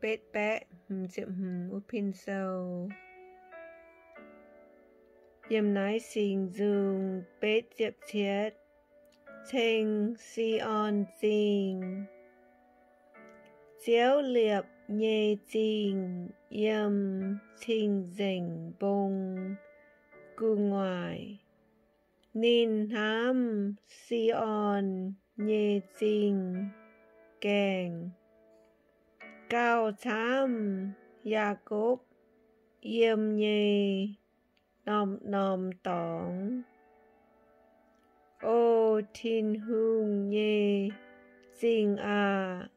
betv baeqv hmz ziepc hmz wuov pin sou. Yiem naaiv Singx Nzung betv ziepc cietv, Ceng Si^on Zingh. Ziouv liepc nyei zingh yiem cing-nzengc mbong gu'nguaaic. Ninh hnamv Si^on nyei zingh gaengh, gauh camv Yaakopv yiem nyei norm-norm dorngx. O Tin-Hungh nyei zingh aah!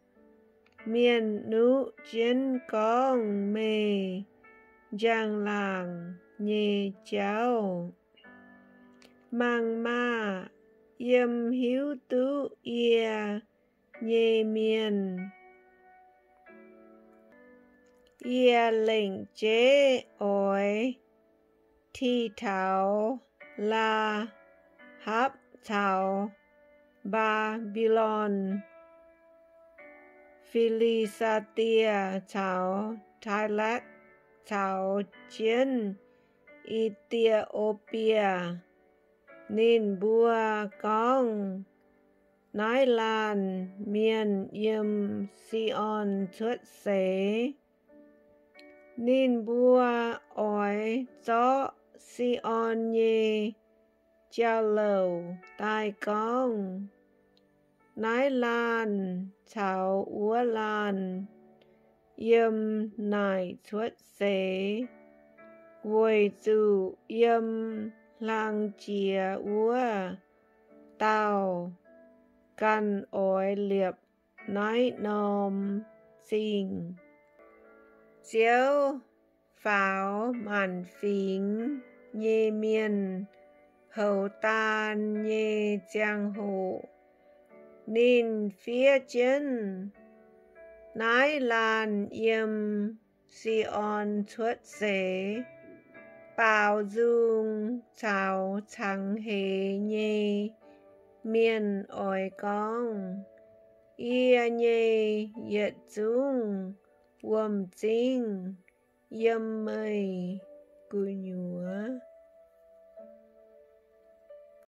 Mienh nuqv jienv gorngv meih njang-laangc nyei jauv. Mangc maah! Yiem hiuv duqv yie nyei mienh, yie lengc jeiv oix ti taux Laa^hapv caux Mbaa^mbi^lon, Fi^li^saa^die caux Taalakv caux jienv I^tie^o^bie. Ninh mbuo gorngv, Naaiv laanh mienh yiem Si^on cuotv seix. Ninh mbuo oix zorqv Si^on nyei jauv-louc daaih gorngv, Naaiv laanh caux wuov laanh yiem naaic cuotv seix, weic zuqc yiem hlang jiex wuov dauh ganh oix liepc naaiv norm zingh. Ziouv faaux maanc fingx nyei mienh houx daan nyei ziangh hoc, ninh fiev jienv, Naaiv laanh yiem Si^on cuotv seix. Baaux nzung caux cangx heix nyei mienh oix gorngv, Yie nyei yietc zungv wuom-zingv yiem meih gu'nyuoz.